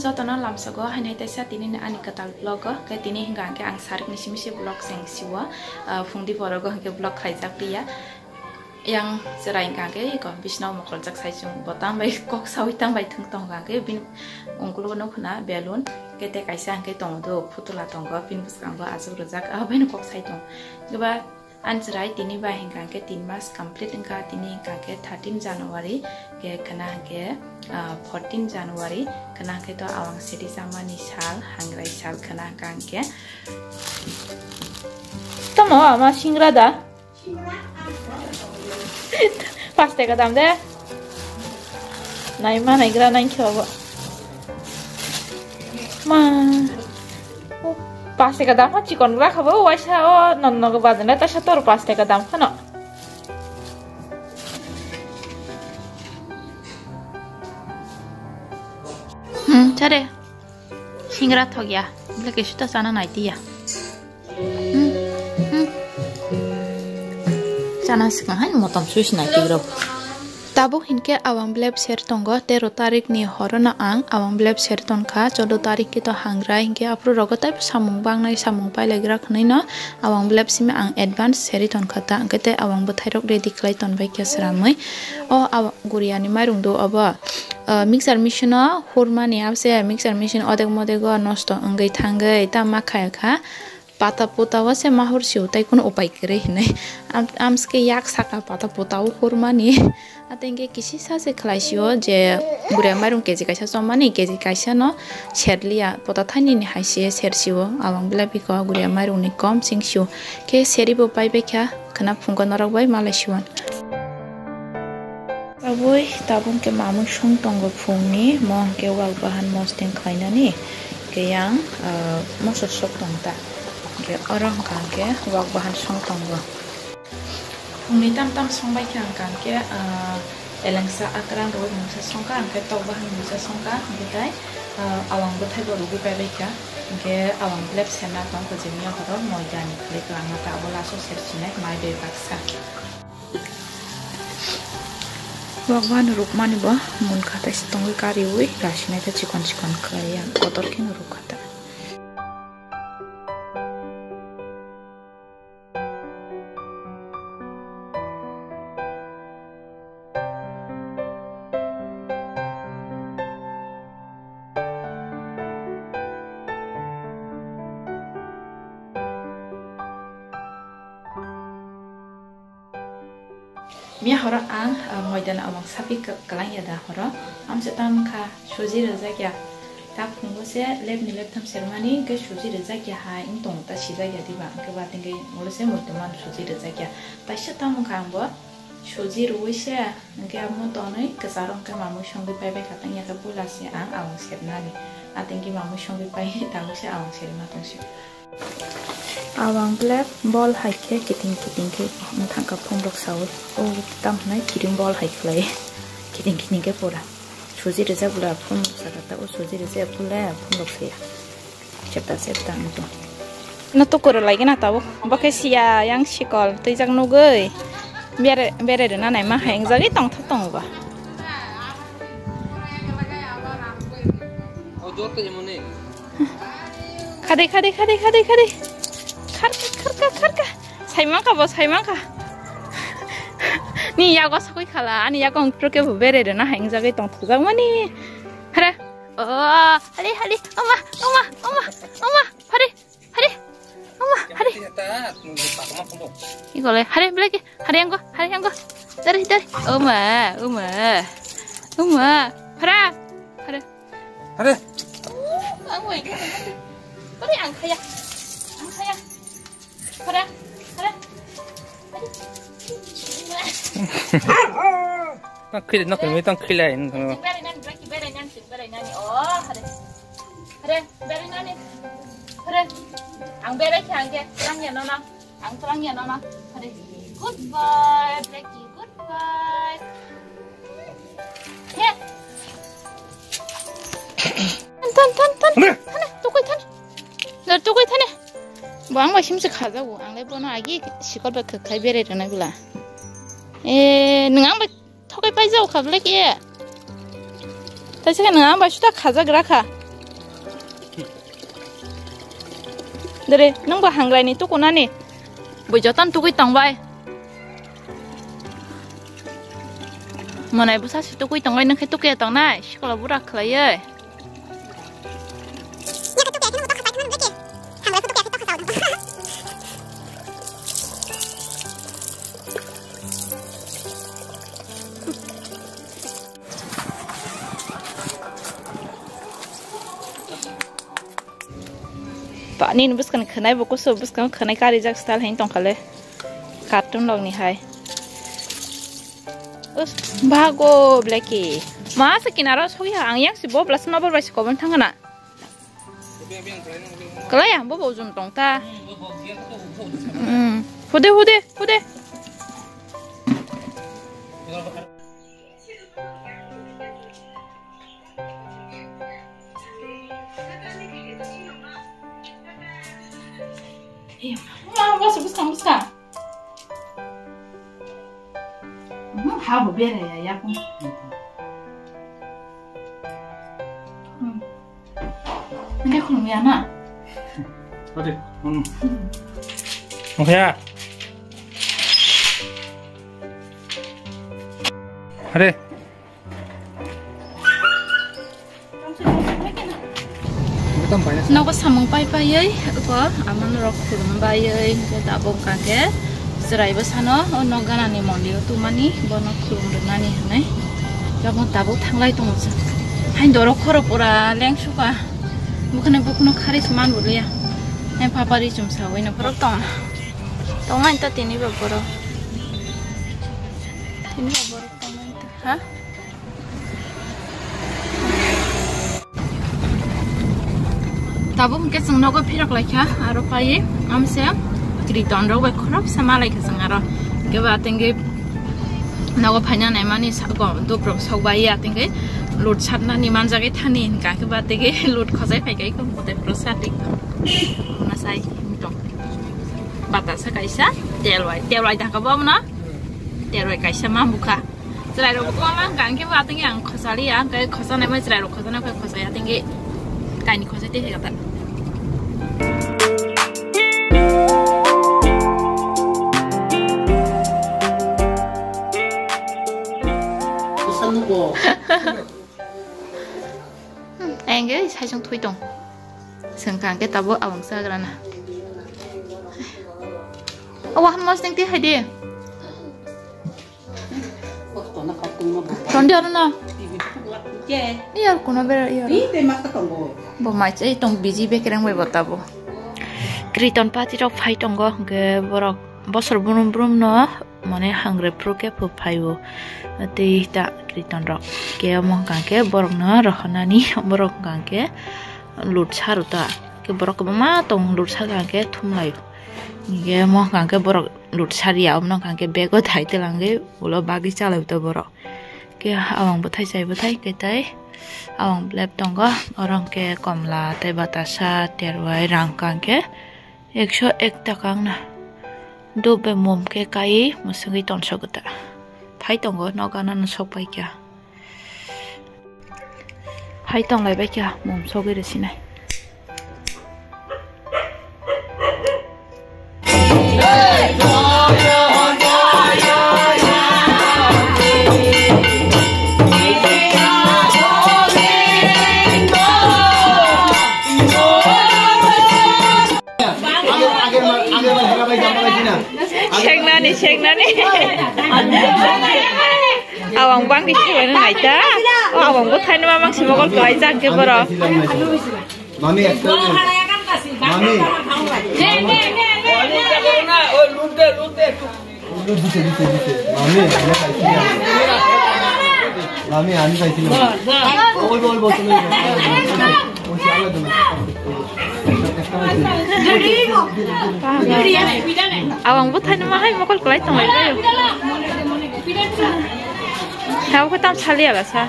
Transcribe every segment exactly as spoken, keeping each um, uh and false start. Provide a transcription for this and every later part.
Jotono lamsogo haini hai taisa tini ni ani kwtal vlog o, khe tini hwnkha hwnkhe ang sarik ni simi se vlog seng siwo, ah, phungdi borogo hwnkhe vlog khlaijak liya. Yang chwrai hwnkha hwnkhe eko bisino mokoljak sai chwng bo tambai kok saui tambai thwng tong hwnkha hwnkhe bini ungkulugo nukho na balloon, khe tei kaisa hwnkhe tongo do phutula tongo bini bwskango achuk rwjak, aboino kok sai tong. Khe ba Ani chwrai tini bai hwnkha hwnkhe tin mas complete wngkha, tini hwnkha hwnkhe thirteen January, khe khwna hwnkhe, ah, fourteen January, khwna hwnkhe to awang siri chamani sal, hangrai sal khwna hwnkha hwnkhe. Tamo ama singra da? Pas taka dam de. Naima naigra nangkhe obo. Ma. Pas taka dam ha chikon gra khabo waisa o non nogo bajan le taisa tor pas taka dam khano. Hmm, chare. Singra thok ya. Bile kesu ta chana nai tiya. Hmm, hmm. Chana sikang hai motom sui sinai tigrok. Tabuk hinkhe awang blep ser tongo, tero tarik ni horono ang awang blep ser tongkha, choudo tarik khe to hangrai hinkhe aphuru rogo taibo samung bangnai, samung pailaigra khwnwi no awang blep simi ang advance seri tongkha ta, hinkhe tei awang bwthairok ready khlai tonbaikha sramwi. O awang guriani mairung do obo, ah, mixer machine o hurmani, abse mixer machine odek modego nosto wngwi thangwi ta ma khaikha. Pata puta o se mahur sio tai kuno upai kwrwi hinwi. Am-, amsike yak saka pata puta o hurmani. Atengke kisi sa se khlai sio je guria mairung keji kaisa chomani, keji kaisa no serlia pota thaini ni hai se ser sio. Awang bela biko guria mairung ni kom sing sio. Khe seri bo pai bai kha khwna phungo norok bai malai sio. Abui tabuk khe mamui song tongo phungni, mo hwnkhe wak bahan mosdeng khlainani, hwnkhe yang, ah, moso sok tong ta. Hwnkhe oro hwnkha hwnkhe wak bahan song tongo. Phungni tam tam song bai kha hwnkha hwnkhe, ah, elengsa akran rwi mungsa songkha, hwnkhe tok bahan mungsa songkha, hwnkhe tai, ah, awang bwthai bo rwgwi pai bai kha. Hwnkhe awang blep serna tong kho je miya horo moidani khlai kwlangma ta abo laso ser sinai mai bai baksa. Wak bahan rukmani bo munkha taisa tongwi kariwi rasinai ta chikon chikon khlaiya kotor kheno rukha ta. Miya horo ang, ah, moidani awang sapi ka-, kalang ya da horo. Amsa tang kha suji rwjak ya. Ta phungo se lep ni lep tham sermani hwnkhe suji rwjak ya hai wng tongo ta sijak ya diba. Hwnkhe ba tingkhe ulo se muitu mano suji rwjak ya. Taisa tamo kha ang bo suji rwui se hwnkhe amo tonwi kwcharo hwnkhe mamui songwi pai bai kha tang ya khe puila se ang awang sermani. A tingkhe mamui songwi pai tabuk se awang serma tong se. Awang blep bol hai khe kiting kiting khe wng thang kha phone rok saui. O tam hwnai kiting bol hai khlai kiting kiting khe pura. Suji rijak bwla phone rok saka ta o suji rijak bwla phone rok saya. Chepta chepta wng tong. No tukuro lai gana tabuk. Bo khe siya yang sikol twijak nugui. Bere bere rwna naima hai wngjagwi tongthok tongo ba. Khadi, khadi, khadi, khadi, khadi. Kharka, kharka, kharka. Saimangkha bo, saimangkha. Ni yago sokoi khala, ani yago ongtro khe bo bere rwna hai wngjagwi tongthokjak mani. Hara. Oh, hali, hali. Oma, oma, oma, oma. Hare, hare. Oma, hare. Igole, hare, belai ke. Hare anggo, hare anggo. Dari, dari. Oma, oma. Oma. Hara. Hare. Hare. Ang wai. Hare ang khaya. Ang khaya. Hare. Hare. Tang khili nok mi tang khili ai. Berai nani, berai nani, berai nani. Oh, hare. Hare, berai nani. Hare. Ang berai khe ang khe. Ang ya nono. Ang twlang ya nono. Hare. Good boy, Blackie. Good boy. He. Than, than, than, than. Thane, tukui than. Dar tukui thane. Bo ang bai simse khajago. Ang le bono agi sikol bai khwkhai berai rwna bwla. E, nwng ang bai Thokai paijao kha bwle khe. Taisa khe nwng ang bai suda khajagra kha. Dere, nwng bo hangrai ni tuku nani. Bo joto no tukui tong bai. Mwnai bwsa se tukui tong bai, nwng khe tukui ya tong nai, sikla bura khlaiwi. Pani ni bwskang khwnai bo kusu bwskang khwnai karijak style hai tongkha le. Carton log ni hai. Us, bago Blacky. Ma se kinaro sogwi ha ang yang si bo blas ma bor bai si kobon thang na. Kalai ang bo bo jum tong ta. Hmm. Hude, hude, hude. Iya, ma, bwsa, bwsa, bwsa. Hmm, ha bo bera ya, ya, kung. Hmm. Nge khulum ya na. Ade, hmm. Oke ya. Ade. Nogo samung pai paiwi ko ama norok khulum baiwi hwnkhe tabuk hwnkha khe chwrai bwsano o nok ganani mondir o tubumani bono khulum rwnani hinwi tabuk thanglai tongo chwng. Hain dorok khoro pura lengsukha, bukhwnwi bukhwno kharwi se man bwliya. Hain papa ri chum sawi no borok tong tongnai ta tini ba borok, tini ba borok tongnai ta ha. Tabuk hwnkhe chwng nogo phirok laikha, aro paiwi amse kiriton rok bai khoroksa ma laikha chwng aro. Hwnkhe ba atengwi nogo phaina naimani sago duprok sok bai ya atengwi lut satnani manjagwi thani hwnkha khe ba atengwi lut khosai phaikai kho kote pro sati. Nasai tong. Batasa kaisa telwai, telwai dakha bo amno. Telwai kaisa ma bukha. Chwrairok bo kwbangma hwnkha, hwnkhe bo atwngwi ang khosaliya, hwnkhe khosanai bai chwrairok khosanai bai khosai, atwngwi kainwi khosai tei hai khe ta. Ang khe saisong thwi tong. Swngkha ang khe tabuk abang chagrana. Awa, hwnma sing twi hai di. Tondi aro na. Iyar kuno bera iyar. Bo mai chai tong biji bekereng bai botabo. Kiriton party rok phai tongo hwnkhe borok bosor brum brum no mane hangre phru khe phu phaio. Tei ta kiriton rok khe omo hwnkha khe borok no rohornani borok hwnkha khe lut saro ta khe borok kwbangma tong lut saka khe thumlaio. Hwnkhe omo hwnkha khe borok lut sariya, omono hwnkha khe bego thai twlangwi ulo bagwi chalai to borok. Khe awang bwthai chai bwthai khe tai awang blep tongo, oro hwnkhe komla tei batasa terwai rang hwnkha khe ekso ek taka wngna. Dub bai mum khe kaiwi mwswgwi tonsok ta. Phai tongo, nogo ano sok pai kha. Hai tong lai bai kha, mum sogwi rw sinai. Sengnani, sengnani. Awang bangkhe sibana naita. O awang bwthaino ma mangsi mokol kwlai jak khe borok. Mami, ekta mami. Lut dite, lut dite. Mami, mami, mami, mami, mami, mami. Oy, oy, oy, oy. Awang bwthaino ma hai mokol kwlai tonglai baio. Tabuk khe tam saliya lasa.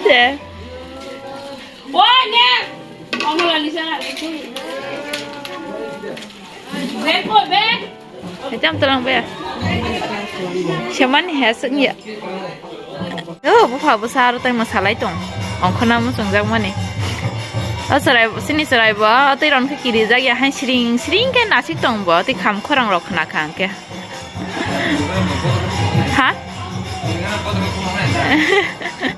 Te. Bag boy, bag. Jam tolang be. Seman he sengya. Oh, bupha bwsa aro tai mwsalai tong. Ongkhorna muchungjak mani. O chwrai, sini chwrai bo, tei ron khe kirijak ya, hai siring siring khe nasik tong bo, tei kham khorang rok khna kha hwnkhe. Ha?